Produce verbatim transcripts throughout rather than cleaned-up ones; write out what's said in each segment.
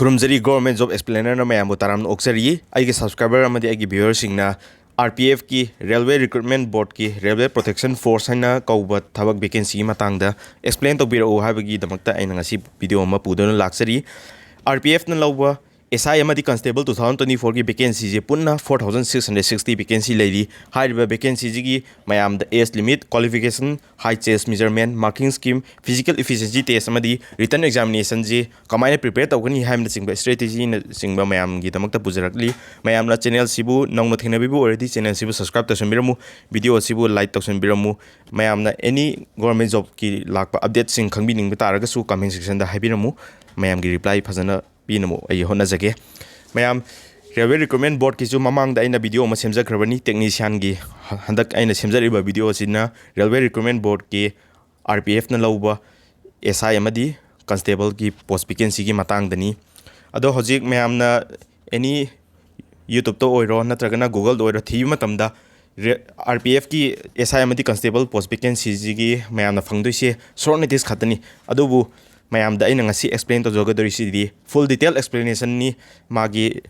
ꯈꯨꯔꯨꯝꯖꯔꯤ꯫ Government Job Explainerꯅ ꯃꯌꯥꯝꯕꯨ ꯇꯔꯥꯝꯅ ꯑꯣꯛꯆꯔꯤ꯫ ꯑꯩꯒꯤ subscriber ꯑꯃꯗꯤ ꯑꯩꯒꯤ viewerꯁꯤꯡꯅ RPFꯀꯤ, Railway Recruitment Boardꯀꯤ Railway Protection Force ꯍꯥꯏꯅ ꯀꯧꯕ ꯊꯕꯛ vacancyꯒꯤ ꯃꯇꯥꯡꯗ explain ꯇꯧꯕꯤꯔꯛꯎ ꯍꯥꯏꯕꯒꯤꯗꯃꯛꯇ ꯑꯩꯅ ꯉꯁꯤ video ꯑꯃ ꯄꯨꯗꯨꯅ ꯂꯥꯛꯆꯔꯤ꯫ RPFꯅ ꯂꯧꯕ SI ꯑꯃꯗꯤ Constable two thousand twenty fourꯒꯤ vacancyꯁꯦ ꯄꯨꯟꯅ four thousand six hundred sixty vacancy ꯂꯩꯔꯤ꯫ ꯍꯥꯏꯔꯤꯕ vacancyꯁꯤꯒꯤ ꯃꯌꯥꯝꯗ age limit, qualification, height chest measurement, marking scheme, physical efficiency test ꯑꯃꯗꯤ written examinationꯁꯤ ꯀꯃꯥꯏꯅ prepare ꯇꯧꯒꯅꯤ ꯍꯥꯏꯕꯅꯆꯤꯡꯕ strategyꯅꯆꯤꯡꯕ ꯃꯌꯥꯝꯒꯤꯗꯃꯛꯇ ꯄꯨꯖꯔꯛꯂꯤ꯫ ꯃꯌꯥꯝꯅ channelꯁꯤꯕꯨ ꯅꯧꯅ ꯊꯦꯡꯅꯕꯤꯕ ꯑꯣꯏꯔꯗꯤ channelꯁꯤꯕꯨ subscribe ꯇꯧꯁꯟꯕꯤꯔꯝꯃꯨ, videoꯁꯤꯕꯨ like ꯇꯧꯁꯟꯕꯤꯔꯝꯃꯨ꯫ ꯃꯌꯥꯝꯅ any government jobꯀꯤ ꯂꯥꯛꯄ updateꯁꯤꯡ ꯈꯪꯕꯤꯅꯤꯡꯕ ꯇꯥꯔꯒꯁꯨ comment sectionꯗ ꯍꯥꯏꯕꯤꯔꯝꯃꯨ꯫ ꯃꯌꯥꯝꯒꯤ reply ꯐꯖꯅ ꯄꯤꯅꯕ ꯑꯩ ꯍꯣꯠꯅꯖꯒꯦ꯫ ꯃꯌꯥꯝ, Railway Recruitment Boardꯀꯤꯁꯨ ꯃꯃꯥꯡꯗ ꯑꯩꯅ video ꯑꯃ ꯁꯦꯝꯖꯈ꯭ꯔꯕꯅꯤ technicianꯒꯤ꯫ ꯍ-, ꯍꯟꯗꯛ ꯑꯩꯅ ꯁꯦꯝꯖꯔꯤꯕ video ꯑꯁꯤꯅ Railway Recruitment Boardꯀꯤ RPFꯅ ꯂꯧꯕ SI ꯑꯃꯗꯤ constableꯒꯤ post vacancyꯒꯤ ꯃꯇꯥꯡꯗꯅꯤ꯫ ꯑꯗꯣ ꯍꯧꯖꯤꯛ ꯃꯌꯥꯝꯅ any YouTubeꯇ ꯑꯣꯏꯔꯣ ꯅꯠꯇ꯭ꯔꯒꯅ Googleꯗ ꯑꯣꯏꯔꯣ ꯊꯤꯕ ꯃꯇꯝꯗ ꯔꯦ-, RPFꯀꯤ SI ꯑꯃꯗꯤ constable post vacancyꯁꯤꯒꯤ ꯃꯌꯥꯝꯅ ꯐꯪꯗꯣꯏꯁꯦ short notice ꯈꯛꯇꯅꯤ꯫ ꯑꯗꯨꯕꯨ ꯃꯌꯥꯝꯗ ꯑꯩꯅ ꯉꯁꯤ explain ꯇꯧꯖꯒꯗꯧꯔꯤꯁꯤꯗꯤ full detail explanationꯅꯤ꯫ ꯃꯥꯒꯤ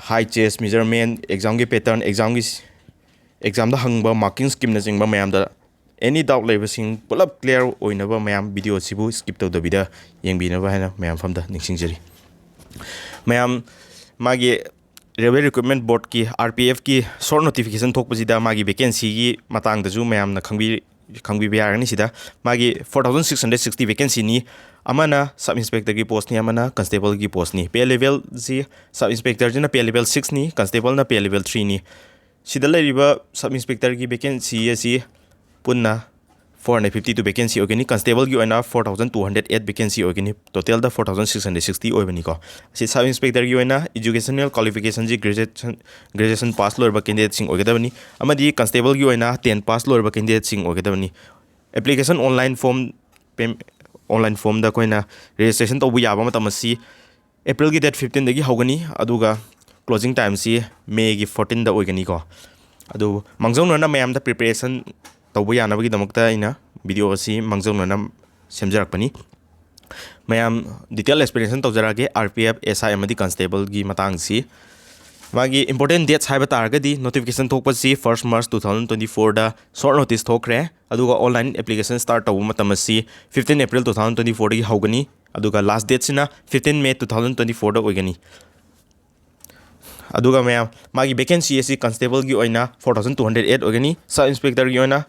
height chest measurement, examꯒꯤ pattern, examꯒꯤ, examꯗ ꯍꯪꯕ marking schemeꯅꯆꯤꯡꯕ ꯃꯌꯥꯝꯗ any doubt ꯂꯩꯕꯁꯤꯡ ꯄꯨꯂꯞ clear ꯑꯣꯏꯅꯕ ꯃꯌꯥꯝ videoꯁꯤꯕꯨ skip ꯇꯧꯗꯕꯤꯗ ꯌꯦꯡꯕꯤꯅꯕ ꯍꯥꯏꯅ ꯃꯌꯥꯝ ꯐꯝꯗ ꯅꯤꯡꯁꯤꯡꯖꯔꯤ꯫ ꯃꯌꯥꯝ, ꯃꯥꯒꯤ Railway Recruitment Boardꯀꯤ, RPFꯀꯤ short notification ꯊꯣꯛꯄꯁꯤꯗ ꯃꯥꯒꯤ vacancyꯒꯤ ꯃꯇꯥꯡꯗꯁꯨ ꯃꯌꯥꯝꯅ ꯈꯪꯕꯤ-, ꯈꯪꯕꯤꯕ ꯌꯥꯔꯒꯅꯤ꯫ ꯁꯤꯗ ꯃꯥꯒꯤ four thousand six hundred sixty vacancyꯅꯤ꯫ ꯑꯃꯅ sub inspectorꯒꯤ postꯅꯤ, ꯑꯃꯅ constableꯒꯤ postꯅꯤ꯫ Pay levelꯁꯤ sub inspectorꯁꯤꯅ pay level sixꯅꯤ, constableꯅ pay level threeꯅꯤ꯫ ꯁꯤꯗ ꯂꯩꯔꯤꯕ sub inspectorꯒꯤ vacancy ꯑꯁꯤ ꯄꯨꯟꯅ four hundred fifty two vacancy ꯑꯣꯏꯒꯅꯤ꯫ Constableꯒꯤ ꯑꯣꯏꯅ four thousand two hundred eight vacancy ꯑꯣꯏꯒꯅꯤ꯫ Totalꯗ four thousand six hundred sixty ꯑꯣꯏꯕꯅꯤꯀꯣ꯫ ꯑꯁꯤ sub inspectorꯒꯤ ꯑꯣꯏꯅ educational qualificationꯁꯤ graduation, graduation pass ꯂꯣꯏꯔꯕ candidateꯁꯤꯡ ꯑꯣꯏꯒꯗꯕꯅꯤ꯫ ꯑꯃꯗꯤ constableꯒꯤ ꯑꯣꯏꯅ ten pass ꯂꯣꯏꯔꯕ candidateꯁꯤꯡ ꯑꯣꯏꯒꯗꯕꯅꯤ꯫ Application online form, pay-, online formꯗ ꯑꯩꯈꯣꯏꯅ registration ꯇꯧꯕ ꯌꯥꯕ ꯃꯇꯝ ꯑꯁꯤ Aprilꯒꯤ date fifteenꯗꯒꯤ ꯍꯧꯒꯅꯤ, ꯑꯗꯨꯒ closing timeꯁꯤ Mayꯒꯤ fourteenꯗ ꯑꯣꯏꯒꯅꯤꯀꯣ꯫ ꯑꯗꯨ ꯃꯥꯡꯖꯧꯅꯅ ꯃꯌꯥꯝꯗ preparation ꯇꯧꯕ ꯌꯥꯅꯕꯒꯤꯗꯃꯛꯇ ꯑꯩꯅ video ꯑꯁꯤ ꯃꯥꯡꯖꯧꯅꯅ ꯁꯦꯝꯖꯔꯛꯄꯅꯤ꯫ ꯃꯌꯥꯝ detail explanation ꯇꯧꯖꯔꯛꯑꯒꯦ RPF, SI ꯑꯃꯗꯤ constableꯒꯤ ꯃꯇꯥꯡꯁꯤ꯫ ꯃꯥꯒꯤ important dates ꯍꯥꯏꯕ ꯇꯥꯔꯒꯗꯤ notification ꯊꯣꯛꯄꯁꯤ first March two thousand twenty fourꯗ short notice ꯊꯣꯛꯈ꯭ꯔꯦ꯫ ꯑꯗꯨꯒ online application start ꯇꯧꯕ ꯃꯇꯝ ꯑꯁꯤ fifteen April two thousand twenty fourꯗꯒꯤ ꯍꯧꯒꯅꯤ꯫ ꯑꯗꯨꯒ last dateꯁꯤꯅ fifteen May two thousand twenty fourꯗ ꯑꯣꯏꯒꯅꯤ꯫ ꯑꯗꯨꯒ ꯃꯌꯥꯝ, ꯃꯥꯒꯤ vacancy ꯑꯁꯤ constableꯒꯤ ꯑꯣꯏꯅ four thousand two hundred eight ꯑꯣꯏꯒꯅꯤ, sub inspectorꯒꯤ ꯑꯣꯏꯅ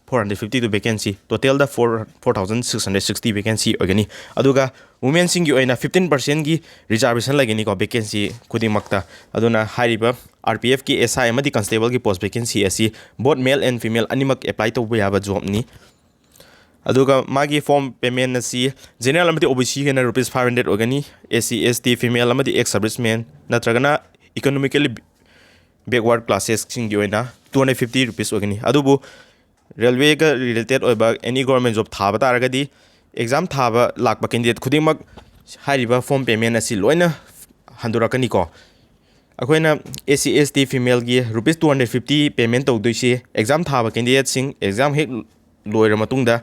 four hundred fifty two vacancy, totalꯗ four, four thousand six hundred sixty vacancy ꯑꯣꯏꯒꯅꯤ꯫ ꯑꯗꯨꯒ womenꯁꯤꯡꯒꯤ ꯑꯣꯏꯅ fifteen percentꯀꯤ reservation ꯂꯩꯒꯅꯤꯀꯣ vacancy ꯈꯨꯗꯤꯡꯃꯛꯇ꯫ ꯑꯗꯨꯅ ꯍꯥꯏꯔꯤꯕ RPFꯀꯤ, SI ꯑꯃꯗꯤ constableꯒꯤ post vacancy ꯑꯁꯤ both male and female ꯑꯅꯤꯃꯛ apply ꯇꯧꯕ ꯌꯥꯕ jobꯅꯤ꯫ ꯑꯗꯨꯒ ꯃꯥꯒꯤ form payment ꯑꯁꯤ general ꯑꯃꯗꯤ OBCꯒꯤꯅ rupees five hundred ꯑꯣꯏꯒꯅꯤ, SC, ST, female ꯑꯃꯗꯤ ex serviceman ꯅꯠꯇ꯭ꯔꯒꯅ economically backward classesꯁꯤꯡꯒꯤ ꯑꯣꯏꯅ two hundred fifty rupees ꯑꯣꯏꯒꯅꯤ꯫ ꯑꯗꯨꯕꯨ railwayꯒ related ꯑꯣꯏꯕ any government job ꯊꯥꯕ ꯇꯥꯔꯒꯗꯤ exam ꯊꯥꯕ ꯂꯥꯛꯄ candidate ꯈꯨꯗꯤꯡꯃꯛ ꯍꯥꯏꯔꯤꯕ form payment ꯑꯁꯤ ꯂꯣꯏꯅ ꯍꯟꯗꯣꯔꯛꯀꯅꯤꯀꯣ꯫ ꯑꯩꯈꯣꯏꯅ SC, ST, femaleꯒꯤ rupees two hundred fifty payment ꯇꯧꯗꯣꯏꯁꯤ exam ꯊꯥꯕ candidateꯁꯤꯡ exam ꯍꯦꯛ ꯂꯣꯏꯔ ꯃꯇꯨꯡꯗ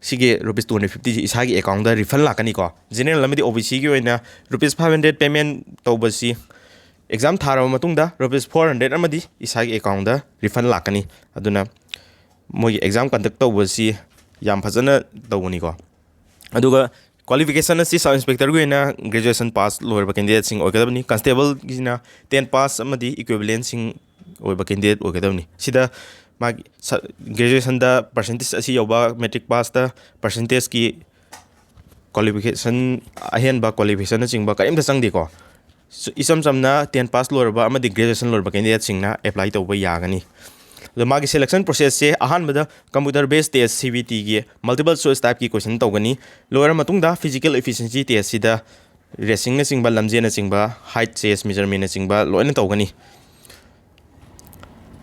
ꯁꯤꯒꯤ rupees two hundred fiftyꯁꯤ ꯏꯁꯥꯒꯤ accountꯗ refund ꯂꯥꯛꯀꯅꯤꯀꯣ꯫ General ꯑꯃꯗꯤ OBCꯒꯤ ꯑꯣꯏꯅ rupees five hundred payment ꯇꯧꯕꯁꯤ exam ꯊꯥꯔꯕ ꯃꯇꯨꯡꯗ rupees four hundred ꯑꯃꯗꯤ ꯏꯁꯥꯒꯤ accountꯗ refund ꯂꯥꯛꯀꯅꯤ꯫ ꯑꯗꯨꯅ ꯃꯣꯏꯒꯤ exam conduct ꯇꯧꯕꯁꯤ ꯌꯥꯝ ꯐꯖꯅ ꯇꯧꯕꯅꯤꯀꯣ꯫ ꯑꯗꯨꯒ qualification ꯑꯁꯤ sub inspectorꯒꯤ ꯑꯣꯏꯅ graduation pass ꯂꯣꯏꯔꯕ candidateꯁꯤꯡ ꯑꯣꯏꯒꯗꯕꯅꯤ꯫ Constableꯒꯤꯁꯤꯅ ten pass ꯑꯃꯗꯤ equivalentꯁꯤꯡ ꯑꯣꯏꯕ candidate ꯑꯣꯏꯒꯗꯕꯅꯤ꯫ ꯁꯤꯗ ꯃꯥꯒꯤ ꯁ-, graduationꯗ percentage ꯑꯁꯤ ꯌꯧꯕ, matric passꯇ percentageꯀꯤ qualification, ꯑꯍꯦꯟꯕ qualificationꯅꯆꯤꯡꯕ ꯀꯔꯤꯝꯇ ꯆꯪꯗꯦꯀꯣ꯫ ꯁ-, ꯏꯆꯝ ꯆꯝꯅ ten pass ꯂꯣꯏꯔꯕ ꯑꯃꯗꯤ graduation ꯂꯣꯏꯔꯕ candidateꯁꯤꯡꯅ apply ꯇꯧꯕ ꯌꯥꯒꯅꯤ꯫ ꯑꯗꯣ ꯃꯥꯒꯤ selection processꯁꯦ ꯑꯍꯥꯟꯕꯗ computer based test, CBTꯒꯤ multiple choice typeꯀꯤ question ꯇꯧꯒꯅꯤ꯫ ꯂꯣꯏꯔ ꯃꯇꯨꯡꯗ physical efficiency testꯁꯤꯗ racingꯅꯆꯤꯡꯕ, ꯂꯝꯖꯦꯜꯅꯆꯤꯡꯕ, height, chest measurementꯅꯆꯤꯡꯕ ꯂꯣꯏꯅ ꯇꯧꯒꯅꯤ꯫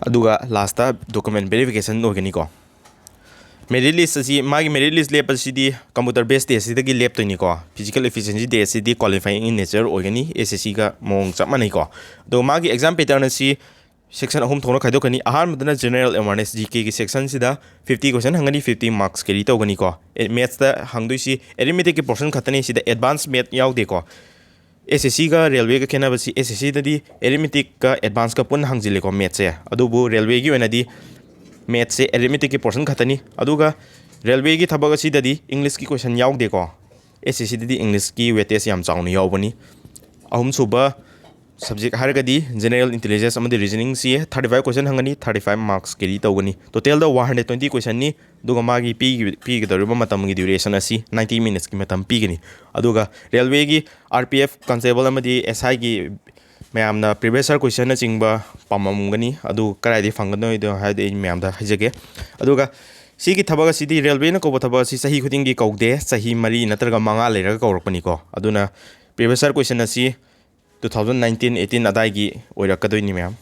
ꯑꯗꯨꯒ lastꯇ document verification ꯑꯣꯏꯒꯅꯤꯀꯣ꯫ Merit list ꯑꯁꯤ, ꯃꯥꯒꯤ merit list ꯂꯦꯞꯄꯁꯤꯗꯤ computer based testꯁꯤꯗꯒꯤ ꯂꯦꯞꯇꯣꯏꯅꯤꯀꯣ꯫ Physical efficiency testꯁꯤꯗꯤ qualifying in nature ꯑꯣꯏꯒꯅꯤ, SSCꯒ ꯃꯑꯣꯡ ꯆꯞ ꯃꯥꯟꯅꯩꯀꯣ꯫ ꯑꯗꯣ ꯃꯥꯒꯤ exam pattern ꯑꯁꯤ section ꯑꯍꯨꯝ ꯊꯣꯛꯅ ꯈꯥꯏꯗꯣꯛꯀꯅꯤ꯫ ꯑꯍꯥꯟꯕꯗꯅ general awareness, GKꯒꯤ sectionꯁꯤꯗ fifty question ꯍꯪꯒꯅꯤ, fifty marks carry ꯇꯧꯒꯅꯤꯀꯣ꯫ ꯑꯦ, mathsꯇ ꯍꯪꯗꯣꯏꯁꯤ arithmeticꯀꯤ portion ꯈꯛꯇꯅꯤ, ꯁꯤꯗ advance math ꯌꯥꯎꯗꯦꯀꯣ꯫ SSCꯒ railwayꯒ ꯈꯦꯠꯅꯕꯁꯤ, SSCꯗꯗꯤ arithmeticꯀ advanceꯀ ꯄꯨꯟꯅ ꯍꯪꯖꯤꯜꯂꯦꯀꯣ mathsꯁꯦ, ꯑꯗꯨꯕꯨ railwayꯒꯤ ꯑꯣꯏꯅꯗꯤ mathsꯁꯦ arithmeticꯀꯤ portion ꯈꯛꯇꯅꯤ꯫ ꯑꯗꯨꯒ railwayꯒꯤ ꯊꯕꯛ ꯑꯁꯤꯗꯗꯤ Englishꯀꯤ question ꯌꯥꯎꯗꯦꯀꯣ꯫ SSCꯗꯗꯤ Englishꯀꯤ weightage ꯌꯥꯝ ꯆꯥꯎꯅ ꯌꯥꯎꯕꯅꯤ꯫ ꯑꯍꯨꯝꯁꯨꯕ subject ꯍꯥꯏꯔꯒꯗꯤ general intelligence ꯑꯃꯗꯤ reasoningꯁꯤ thirty five question ꯍꯪꯒꯅꯤ, thirty five marks carry ꯇꯧꯒꯅꯤ꯫ Totalꯗ one hundred twenty questionꯅꯤ꯫ ꯑꯗꯨꯒ ꯃꯥꯒꯤ ꯄꯤꯒꯤ-, ꯄꯤꯒꯗꯧꯔꯤꯕ ꯃꯇꯝꯒꯤ duration ꯑꯁꯤ ninety minutesꯀꯤ ꯃꯇꯝ ꯄꯤꯒꯅꯤ꯫ ꯑꯗꯨꯒ railwayꯒꯤ RPF constable ꯑꯃꯗꯤ SIꯒꯤ ꯃꯌꯥꯝꯅ previous year questionꯅꯆꯤꯡꯕ ꯄꯥꯝꯃꯝꯒꯅꯤ꯫ ꯑꯗꯨ ꯀꯗꯥꯏꯗꯒꯤ ꯐꯪꯒꯗꯣꯏꯅꯣ ꯍꯥꯏꯕꯗꯤ ꯑꯩ ꯃꯌꯥꯝꯗ ꯍꯥꯏꯖꯒꯦ꯫ ꯑꯗꯨꯒ ꯁꯤꯒꯤ ꯊꯕꯛ ꯑꯁꯤꯗꯤ, railwayꯅ ꯀꯧꯕ ꯊꯕꯛ ꯑꯁꯤ ꯆꯍꯤ ꯈꯨꯗꯤꯡꯒꯤ ꯀꯧꯗꯦ, ꯆꯍꯤ ꯃꯔꯤ ꯅꯠꯇ꯭ꯔꯒ ꯃꯉꯥ ꯂꯩꯔꯒ ꯀꯧꯔꯛꯄꯅꯤꯀꯣ꯫ ꯑꯗꯨꯅ previous year question ꯑꯁꯤ two thousand nineteen eighteen ꯑꯗꯥꯏꯒꯤ ꯑꯣꯏꯔꯛꯀꯗꯣꯏꯅꯤ ꯃꯌꯥꯝ꯫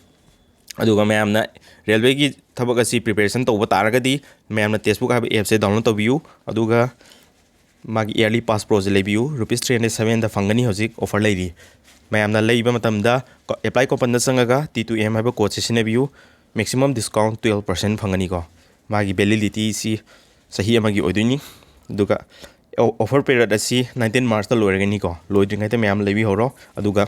ꯑꯗꯨꯒ ꯃꯌꯥꯝꯅ railwayꯒꯤ ꯊꯕꯛ ꯑꯁꯤ preparation ꯇꯧꯕ ꯇꯥꯔꯒꯗꯤ, ꯃꯌꯥꯝꯅ Testbook ꯍꯥꯏꯕ appꯁꯦ download ꯇꯧꯕꯤꯌꯨ꯫ ꯑꯗꯨꯒ ꯃꯥꯒꯤ yearly pass proꯁꯦ ꯂꯩꯕꯤꯌꯨ, rupees three hundred seventyꯗ ꯐꯪꯒꯅꯤ, ꯍꯧꯖꯤꯛ offer ꯂꯩꯔꯤ꯫ ꯃꯌꯥꯝꯅ ꯂꯩꯕ ꯃꯇꯝꯗ ꯀꯣ-, apply couponꯗ ꯆꯪꯉꯒ T two M ꯍꯥꯏꯕ codeꯁꯦ ꯁꯤꯖꯤꯟꯅꯕꯤꯌꯨ, maximum discount twelve percent ꯐꯪꯒꯅꯤꯀꯣ꯫ ꯃꯥꯒꯤ validityꯁꯤ ꯆꯍꯤ ꯑꯃꯒꯤ ꯑꯣꯏꯗꯣꯏꯅꯤ꯫ ꯑꯗꯨꯒ ꯑꯣ-, offer period ꯑꯁꯤ nineteen Marchꯇ ꯂꯣꯏꯔꯒꯅꯤꯀꯣ꯫ ꯂꯣꯏꯗ꯭ꯔꯤꯉꯩꯗ ꯃꯌꯥꯝ ꯂꯩꯕꯤꯍꯧꯔꯣ꯫ ꯑꯗꯨꯒ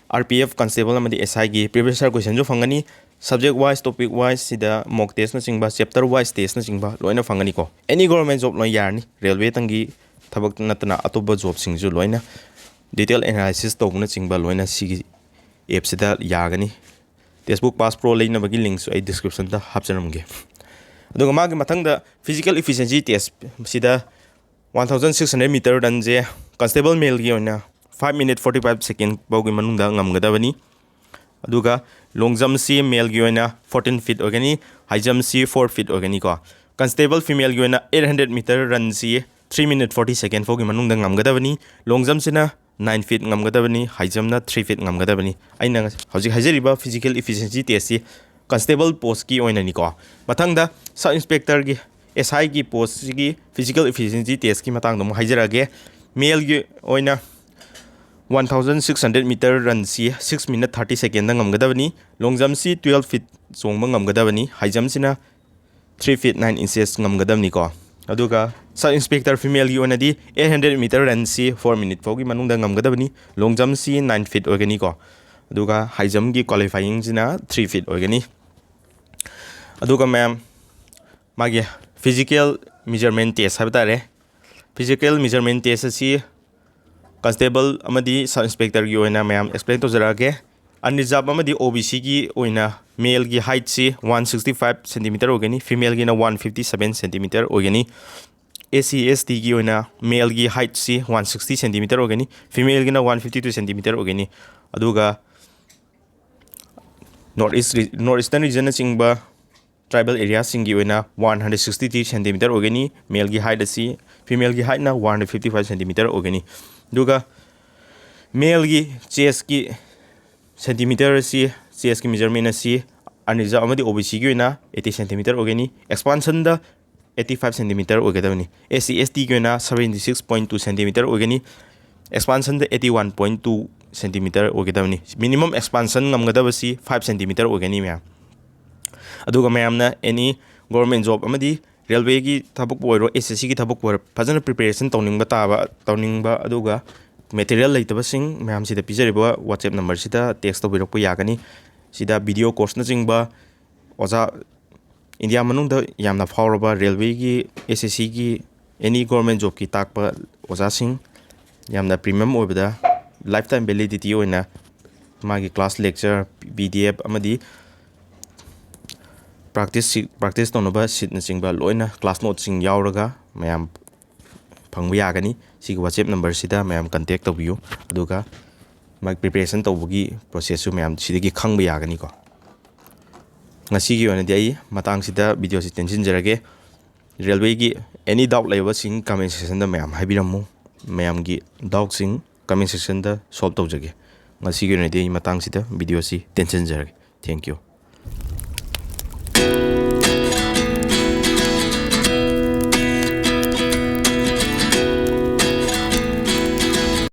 RPF constable ꯑꯃꯗꯤ SIꯒꯤ previous year questionꯁꯨ ꯐꯪꯒꯅꯤ꯫ Subject wise, topic wise ꯁꯤꯗ mock testꯅꯆꯤꯡꯕ, chapter wise testꯅꯆꯤꯡꯕ ꯂꯣꯏꯅ ꯐꯪꯒꯅꯤꯀꯣ꯫ Any government job ꯂꯣꯏ ꯌꯥꯔꯅꯤ, railwayꯇꯪꯒꯤ ꯊꯕꯛ ꯅꯠꯇꯅ ꯑꯇꯣꯞꯄ jobꯁꯤꯡꯁꯨ ꯂꯣꯏꯅ detail analysis ꯇꯧꯕꯅꯆꯤꯡꯕ ꯂꯣꯏꯅ ꯁꯤꯒꯤ appꯁꯤꯗ ꯌꯥꯒꯅꯤ꯫ Testbook Pass Pro ꯂꯩꯅꯕꯒꯤ linkꯁꯨ ꯑꯩ descriptionꯗ ꯍꯥꯞꯆꯔꯝꯒꯦ꯫ ꯑꯗꯨꯒ ꯃꯥꯒꯤ ꯃꯊꯪꯗ physical efficiency test ꯁꯤꯗ one thousand six hundred meter runꯁꯦ constable maleꯒꯤ ꯑꯣꯏꯅ five minute forty five second ꯐꯥꯎꯒꯤ ꯃꯅꯨꯡꯗ ꯉꯝꯒꯗꯕꯅꯤ꯫ ꯑꯗꯨꯒ long jumpꯁꯤ maleꯒꯤ ꯑꯣꯏꯅ fourteen feet ꯑꯣꯏꯒꯅꯤ, high jumpꯁꯤ four feet ꯑꯣꯏꯒꯅꯤꯀꯣ꯫ Constable femaleꯒꯤ ꯑꯣꯏꯅ eight hundred meter runꯁꯤ three minute forty second ꯐꯥꯎꯒꯤ ꯃꯅꯨꯡꯗ ꯉꯝꯒꯗꯕꯅꯤ꯫ Long jumpꯁꯤꯅ nine feet ꯉꯝꯒꯗꯕꯅꯤ, high jumpꯅ three feet ꯉꯝꯒꯗꯕꯅꯤ꯫ ꯑꯩꯅ ꯍꯧꯖꯤꯛ ꯍꯥꯏꯖꯔꯤꯕ physical efficiency testꯁꯤ constable postꯀꯤ ꯑꯣꯏꯅꯅꯤꯀꯣ꯫ ꯃꯊꯪꯗ sub inspectorꯒꯤ, SIꯒꯤ postꯁꯤꯒꯤ physical efficiency testꯀꯤ ꯃꯇꯥꯡꯗ ꯑꯃꯨꯛ ꯍꯥꯏꯖꯔꯛꯑꯒꯦ꯫ Maleꯒꯤ ꯑꯣꯏꯅ one thousand six hundred meter runꯁꯤ six minute thirty secondꯗ ꯉꯝꯒꯗꯕꯅꯤ꯫ Long jumpꯁꯤ twelve feet ꯆꯣꯡꯕ ꯉꯝꯒꯗꯕꯅꯤ꯫ High jumpꯁꯤꯅ three feet nine inches ꯉꯝꯒꯗꯕꯅꯤꯀꯣ꯫ ꯑꯗꯨꯒ sub inspector femaleꯒꯤ ꯑꯣꯏꯅꯗꯤ eight hundred meter runꯁꯤ four minute ꯐꯥꯎꯒꯤ ꯃꯅꯨꯡꯗ ꯉꯝꯒꯗꯕꯅꯤ꯫ Long jumpꯁꯤ nine feet ꯑꯣꯏꯒꯅꯤꯀꯣ꯫ ꯑꯗꯨꯒ high jumpꯀꯤ qualifyingꯁꯤꯅ three feet ꯑꯣꯏꯒꯅꯤ꯫ ꯑꯗꯨꯒ ꯃꯌꯥꯝ, ꯃꯥꯒꯤ physical measurement test ꯍꯥꯏꯕ ꯇꯥꯔꯦ꯫ Physical measurement test ꯑꯁꯤ constable ꯑꯃꯗꯤ sub inspectorꯒꯤ ꯑꯣꯏꯅ ꯃꯌꯥꯝ explain ꯇꯧꯖꯔꯛꯑꯒꯦ꯫ Unreserved ꯑꯃꯗꯤ OBCꯒꯤ ꯑꯣꯏꯅ maleꯒꯤ heightꯁꯤ one sixty five centimeter ꯑꯣꯏꯒꯅꯤ, femaleꯒꯤꯅ one fifty seven centimeter ꯑꯣꯏꯒꯅꯤ꯫ SC STꯒꯤ ꯑꯣꯏꯅ maleꯒꯤ heightꯁꯤ one sixty centimeter ꯑꯣꯏꯒꯅꯤ, femaleꯒꯤꯅ one fifty two centimeter ꯑꯣꯏꯒꯅꯤ꯫ ꯑꯗꯨꯒ North East re-, North Eastern regionꯅꯆꯤꯡꯕ tribal areaꯁꯤꯡꯒꯤ ꯑꯣꯏꯅ one hundred sixty three centimeter ꯑꯣꯏꯒꯅꯤ maleꯒꯤ height ꯑꯁꯤ, femaleꯒꯤ heightꯅ one hundred fifty five centimeter ꯑꯣꯏꯒꯅꯤ꯫ ꯑꯗꯨꯒ maleꯒꯤ chestꯀꯤ centimeter ꯑꯁꯤ, chestꯀꯤ measurement ꯑꯁꯤ unreserved ꯑꯃꯗꯤ OBCꯒꯤ ꯑꯣꯏꯅ eighty centimeter ꯑꯣꯏꯒꯅꯤ꯫ Expansionꯗ eighty five centimeter ꯑꯣꯏꯒꯗꯕꯅꯤ꯫ SC STꯒꯤ ꯑꯣꯏꯅ seventy six point two centimeter ꯑꯣꯏꯒꯅꯤ꯫ Expansionꯗ eighty one point two centimeter ꯑꯣꯏꯒꯗꯕꯅꯤ꯫ Minimum expansion ꯉꯝꯒꯗꯕꯁꯤ five centimeter ꯑꯣꯏꯒꯅꯤ ꯃꯌꯥꯝ꯫ ꯑꯗꯨꯒ ꯃꯌꯥꯝꯅ any government job ꯑꯃꯗꯤ railwayꯒꯤ ꯊꯕꯛꯄꯨ ꯑꯣꯏꯔꯣ, SSCꯒꯤ ꯊꯕꯛꯄꯨ ꯑꯣꯏꯔꯣ, ꯐꯖꯅ preparation ꯇꯧꯅꯤꯡꯕ ꯇꯥꯕ, ꯇꯧꯅꯤꯡꯕ, ꯑꯗꯨꯒ material ꯂꯩꯇꯕꯁꯤꯡ ꯃꯌꯥꯝꯁꯤꯗ ꯄꯤꯖꯔꯤꯕ WhatsApp numberꯁꯤꯗ text ꯇꯧꯕꯤꯔꯛꯄ ꯌꯥꯒꯅꯤ꯫ ꯁꯤꯗ video courseꯅꯆꯤꯡꯕ ꯑꯣꯖꯥ ꯏꯟꯗꯤꯌꯥ ꯃꯅꯨꯡꯗ ꯌꯥꯝꯅ ꯐꯥꯎꯔꯕ railwayꯒꯤ, SSCꯒꯤ, any government jobꯀꯤ ꯇꯥꯛꯄ ꯑꯣꯖꯥꯁꯤꯡ ꯌꯥꯝꯅ premium ꯑꯣꯏꯕꯗ lifetime validity ꯑꯣꯏꯅ ꯃꯥꯒꯤ class, lecture, PDF ꯑꯃꯗꯤ practice, practice ꯇꯧꯅꯕ sheetꯅꯆꯤꯡꯕ ꯂꯣꯏꯅ class noteꯁꯤꯡ ꯌꯥꯎꯔꯒ ꯃꯌꯥꯝ ꯐꯪꯕ ꯌꯥꯒꯅꯤ꯫ ꯁꯤꯒꯤ WhatsApp numberꯁꯤꯗ ꯃꯌꯥꯝ contact ꯇꯧꯕꯤꯌꯨ, ꯑꯗꯨꯒ ꯃꯥꯒꯤ preparation ꯇꯧꯕꯒꯤ processꯁꯨ ꯃꯌꯥꯝ ꯁꯤꯗꯒꯤ ꯈꯪꯕ ꯌꯥꯒꯅꯤꯀꯣ꯫ ꯉꯁꯤꯒꯤ ꯑꯣꯏꯅꯗꯤ ꯑꯩ ꯃꯇꯥꯡꯁꯤꯗ videoꯁꯤ ꯇꯦꯟꯁꯤꯟꯖꯔꯒꯦ꯫ Railwayꯒꯤ any doubt ꯂꯩꯕꯁꯤꯡ comment sectionꯗ ꯃꯌꯥꯝ ꯍꯥꯏꯕꯤꯔꯝꯃꯨ꯫ ꯃꯌꯥꯝꯒꯤ doubtꯁꯤꯡ comment sectionꯗ solve ꯇꯧꯖꯒꯦ꯫ ꯉꯁꯤꯒꯤ ꯑꯣꯏꯅꯗꯤ ꯑꯩ ꯃꯇꯥꯡꯁꯤꯗ videoꯁꯤ ꯇꯦꯟꯁꯤꯟꯖꯔꯒꯦ꯫ Thank you꯫